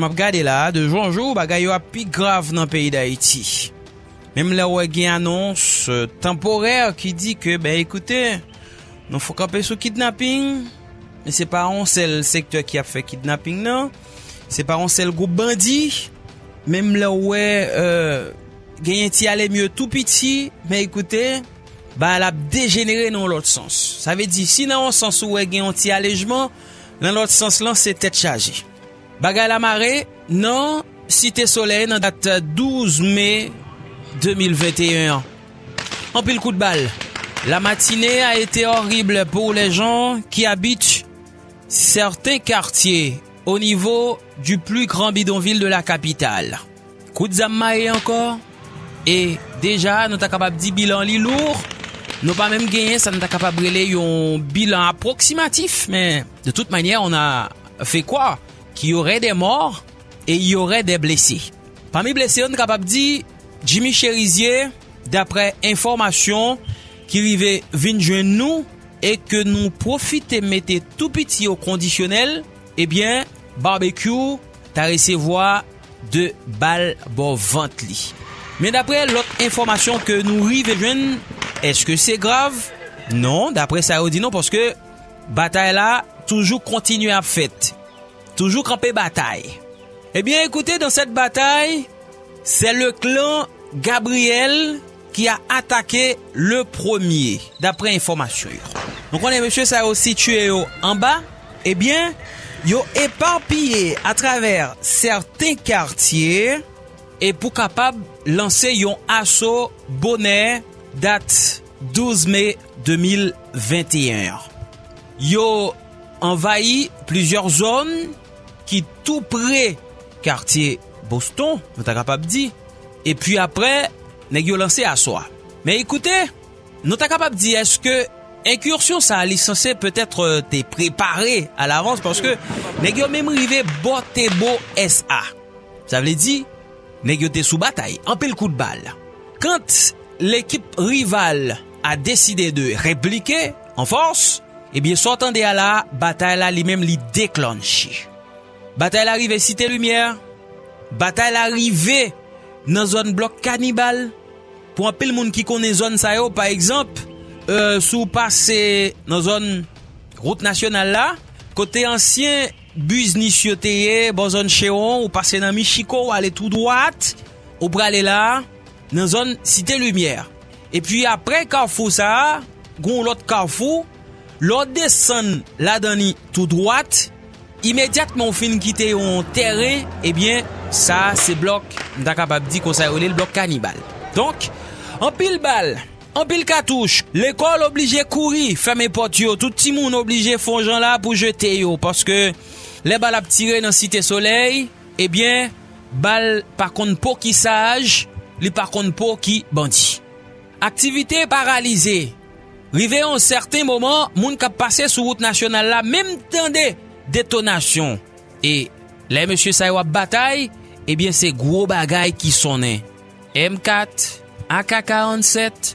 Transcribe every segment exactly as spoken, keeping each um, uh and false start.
M ap gade la, de jou an jou, bagay yo ap pi grav nan peyi Dayiti. Menm lè w wè gen anons, euh, tanporè ki di ke, ben, ekoute, nou fò kanpe sou kidnaping, men se pa yon sèl sektè ki ap fè kidnaping nan, se pa yon sèl gwoup bandi, menm lè w wè, euh, genyen ti ale mye tou piti, men ekoute, bagay la ap dejenere nan yon lòt sans. Sa vle di, si nan yon sans ou wè gen yon ti alejman, nan lòt sans lan, se tèt chaje. Bagay la mare nan Site Solèy nan dat douz me de mil venteyen an. Anpil kout bal. La matinée a été horrible pour les gens qui habitent certains quartiers au niveau du plus grand bidonville de la capitale. Kout zam maye ankò. E deja, nou ta kapab di bilan li lou. Nou pa menm genyen sa nou ta kapab rele yon bilan apwoksimatif, men de toute manière, on a fait croire qu'il y aurait des morts et il y aurait des blessés. Pami blese yo, nou kapab di Jimmy Cherizier, daprè enfòmasyon ki rive vin jwenn nou e ke nou pwofite mete tou piti o kondisyonèl, ebyen, Barbecue ta resevwa de bal bò vant li. Men daprè lòt enfòmasyon ke nou rive jwenn, èske se grav? Non, daprè sa yo di non, paske batay la toujou kontinye ap fèt. Toujou kanpe batay. Ebyen, écoutez, dans cette bataille, c'est le clan Gabriel qui a attaqué le premier, d'après information yo. Nou konnen mesye sa yo sitiye yo anba, ebyen, yo epapiye atravè sèten katye e pou kapab lanse yon aso bonè dat douz me de mil venteyen an. Yo anvayi plizyè zòn ki tou pre katye Boston, nou ta kapab di. Epi apre, nèg yo lanse aso a. Men ekoute, nou ta kapab di èske enkisyon sa a li sanse petèt, euh, te prepare alavans, paske nèg yo menm rive bò Tebo S A. Sa vle di, nèg yo te sou batay, anpil kout bal. Quand l'équipe rivale a décidé de répliquer en force, ebyen, sa w tande a la, batay la li menm li deklanche. Batay la rive Site Limyè, batay la rive nan zòn blòk Kanibal. Pou anpil moun ki konnen zòn sa yo, pa egzanp, euh, si w pase nan zòn wout nasyonal la, kote ansyen biznis yo te ye, bò zòn Chewon, ou pase nan Michiko, ou ale tou dwat, ou prale la, nan zòn Site Limyè. Epi apre kafou sa a, gen yon lòt kafou, lè w desann ladan li tou dwat, imedyatman w fin kite yon tèren, ebyen, sa a se blòk, m ta kapab di konsa yo rele l blòk Kanibal. Donk, anpil bal, anpil katouch, lekòl oblije kouri, fèmen pòt yo, tout timoun oblije fè yon jan la pou jete yo, paske lè bal ap tire nan Site Solèy, ebyen, bal pa konn po ki saj, li pa konn po ki bandi. Aktivite paralize. Rive yon sèten moman, moun k ap pase sou wout nasyonal la menm tande detonasyon. E lè mesye sa yo ap batay, ebyen, se gwo bagay ki sonnen. M kat, A K karannsèt,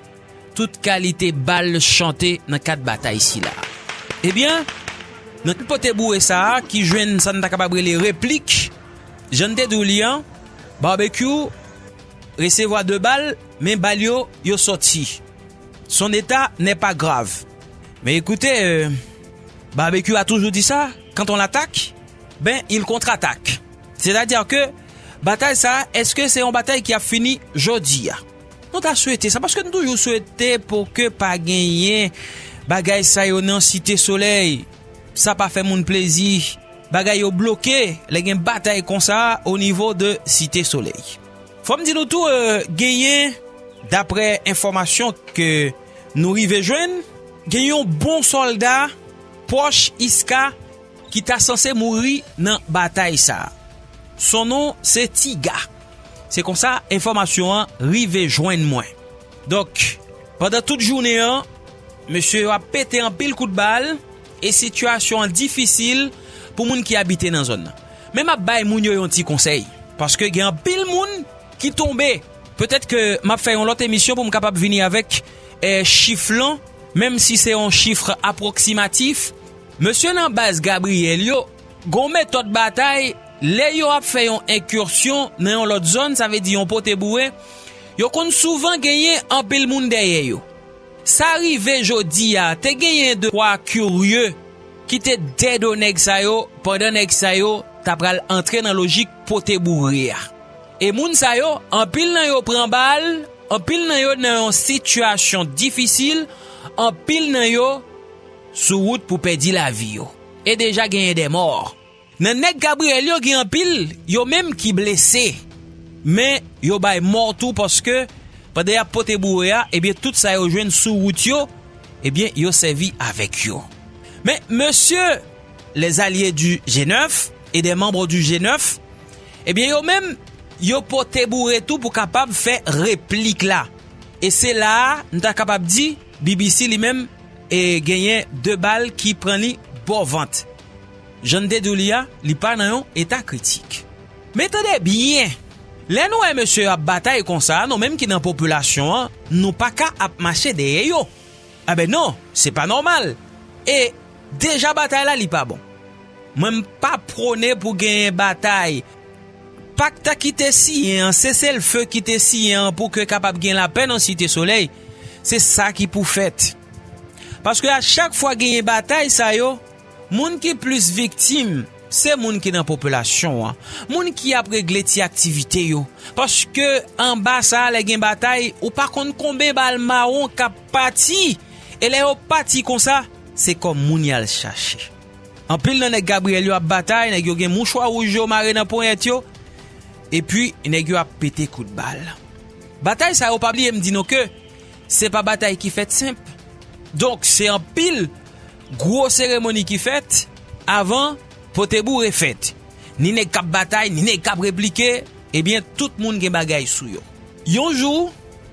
tout kalite bal chante nan kad batay sila. Ebyen, nan tout pote boure sa a ki jwenn sa n ta kapab rele replik, jan n te di w li an, Barbecue resevwa de bal, men bal yo, yo sòti. Son état n'est pas grave. Mais écoutez, euh, Barbecue a toujours dit ça, quand on l'attaque, ben, il contre-attaque. C'est-à-dire que batay sa, èske se yon batay ki ap fini jodi a? Nou ta swete sa, paske nou toujou swete pou ke pa genyen bagay sa yo nan Site Solèy. Sa pa fè moun plezi. Bagay yo bloke lè gen batay konsa o nivo de Site Solèy. Fò m di nou tou, euh, genyen, daprè enfòmasyon ke nou rive jwenn, gen yon bon sòlda pwòch Iska ki ta sanse mouri nan batay sa a. Son non se Tiga. Se konsa enfòmasyon an rive jwenn mwen. Donk, pandan tout jounen an, mesye yo ap pete anpil kout bal e sitiyasyon an difisil pou moun ki abite nan zòn nan. Men m ap bay moun yo yon ti konsèy, paske gen anpil moun ki tonbe. Petèt ke m ap fè yon lòt emisyon pou m kapab vini avèk, eh, chif lan, menm si se yon chif apwoksimatif. Mesye nan baz Gabriyèl yo, gon metòd batay Lè yo ap fè yon enkisyon nan yon lòt zòn, sa vle di yon pote boure, yo konn souvan genyen anpil moun dèyè yo. Sa rive jodi a, te genyen de twa kirye ki te dèdo nèg sa yo, pandan nèg sa yo ta pral antre nan lojik pote boure a. E moun sa yo, anpil nan yo pran bal, anpil nan yo nan yon sitiyasyon difisil, anpil nan yo sou wout pou pèdi lavi yo. E deja genyen de mò. Nan nèg Gabriyèl yo gen anpil, yo menm ki blese. Men yo bay mò tou paske pandan y ap pote boure a, ebyen tout sa yo jwenn sou wout yo, ebyen yo sèvi avèk yo. Men mesye, les alliés du G neuf et des membres du G neuf, ebyen yo menm, yo pote boure tou pou kapab fè replik la. E se la a, n ta kapab di, B B C li menm, e genyen de bal ki pran li bò vant. Jan n te di w li a, li pa nan yon eta kritik. Men tande byen, lè nou wè mesye yo ap batay konsa, nou menm ki nan popilasyon an, nou pa ka ap mache dèyè yo. Enben non, se pa nòmal. E deja batay la, li pa bon. Mwen, m pa pwone pou genyen batay. Pak ta ki te siyen an, seselfe ki te siyen an pou ke kapab gen lapè nan Site Solèy, se sa ki pou fèt. Paske a chak fwa genyen batay sa yo, moun ki plis viktim, se moun ki nan popilasyon an. Moun ki ap regle ti aktivite yo. Paske anba sa a, lè gen batay, ou pa konn konben bal mawon k ap pati. E lè yo pati konsa, se kòm moun y al chache. Anpil nan nèg Gabriyèl yo ap batay, nèg yo gen mouchwa wouj yo mare nan ponyèt yo, epi nèg yo ap pete kout bal. Batay sa yo, pa bliye m di nou ke se pa batay ki fèt senp. Donk, se anpil gwo seremoni ki fèt avan pote boure fèt. Ni nèg k ap batay, ni nèg k ap replike, ebyen, tout moun gen bagay sou yo. Yon jou,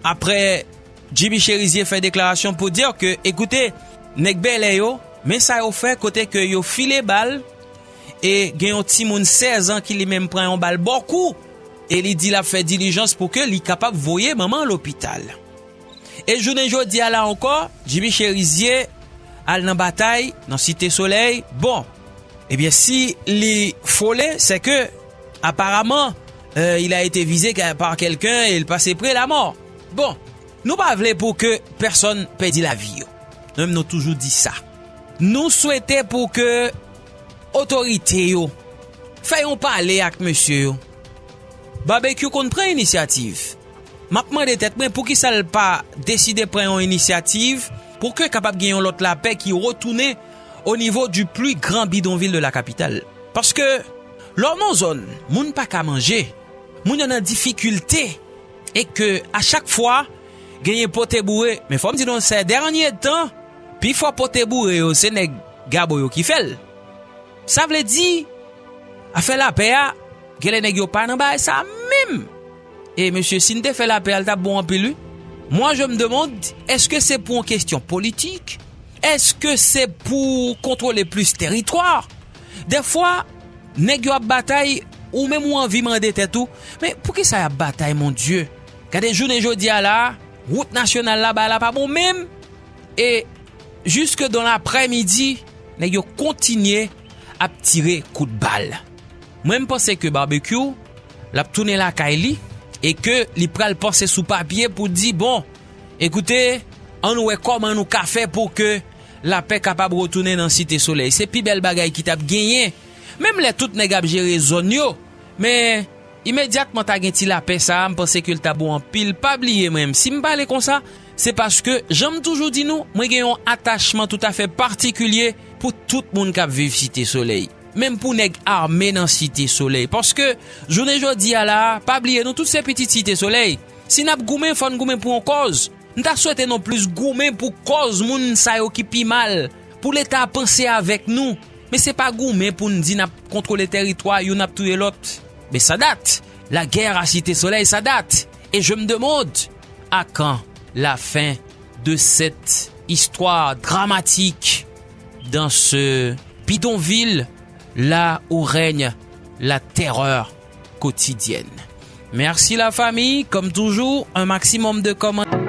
apre Jimmy Chérizier fè deklarasyon pou di ke, ekoute, nèg Bèlè yo, men sa yo fè kote ke yo file bal, e gen yon timoun sèz an ki li menm pran yon bal bò kou, e li di l ap fè dilijans pou ke li kapab voye manman lopital. E jounen jodi a la ankò, Jimmy Chérizier al nan batay, nan Site Solèy. Bon, ebyen, si li fole, c'est que, apparemment, euh, il a été visé par quelqu'un et il passe près la mort. Bon, nou pa vle pou ke pèsonn pèdi lavi yo. Nou menm, nou toujou di sa. Nou swete pou ke otorite yo fè yon pale ak mesye yo. Barbecue konn pran inisyativ. M ap mande tèt mwen poukisa l pa deside pran yon inisyativ pou ke kapab gen yon lòt lapè ki retounen o nivo du plus grand bidonville de la capitale. Paske lè w nan zòn, moun pa ka manje, moun yo nan difikilte, e ke a chak fwa, genyen pote boure, men fò m di nou, sè dènye tan, pifò pote boure yo, se nèg Gabo yo ki fè l. Sa vle di, afè lapè a, genlè nèg yo pa nan bagay sa menm. E mesye, si n te fè lapè a, l t ap bon anpil, wi. Moi, je me demande, èske se pou yon kesyon politik? Èske se pou kontwole plis teritwa? Dèfwa, nèg yo ap batay, ou menm ou anvi mande tèt ou, men poukisa y ap batay, mon Dye? Gade jounen jodi a la, wout nasyonal la, bagay la pa bon menm. E jiske dan laprèmidi, nèg yo kontinye ap tire kout bal. Mwen, m panse ke Barbecue, l ap tounen lakay li e ke li pral panse sou papye pou di, bon, ekoute, ann wè kòman nou ka fè pou ke lapè kapab retounen nan Site Solèy. Se pi bèl bagay ki t ap genyen. Menm lè tout nèg ap jere zòn yo, men imedyatman ta gen ti lapè sa a, m panse ke l ta bon anpil. Pa bliye mwen, si m pale konsa, se paske, jan m toujou di nou, mwen gen yon atachman toutafè patikilye pou tout moun k ap viv Site Solèy. Menm pou nèg ame nan Site Solèy. Paske, jounen jodi a la a, pa bliye nou tout se pitit Site Solèy. Si n ap goumen, fò n goumen pou yon kòz. M ta swete nou plis goumen pou kòz moun sa yo ki pi mal, pou Leta panse avèk nou. Men se pa goumen pou n di n ap kontwole teritwa, youn ap touye lòt. Men sa dat. La guerre à Cité Soleil, ça date. Et je me demande, à quand la fin de cette histoire dramatique dans ce bidonville là où règne la terreur quotidienne? Merci la famille, comme toujours, un maximum de commentaires.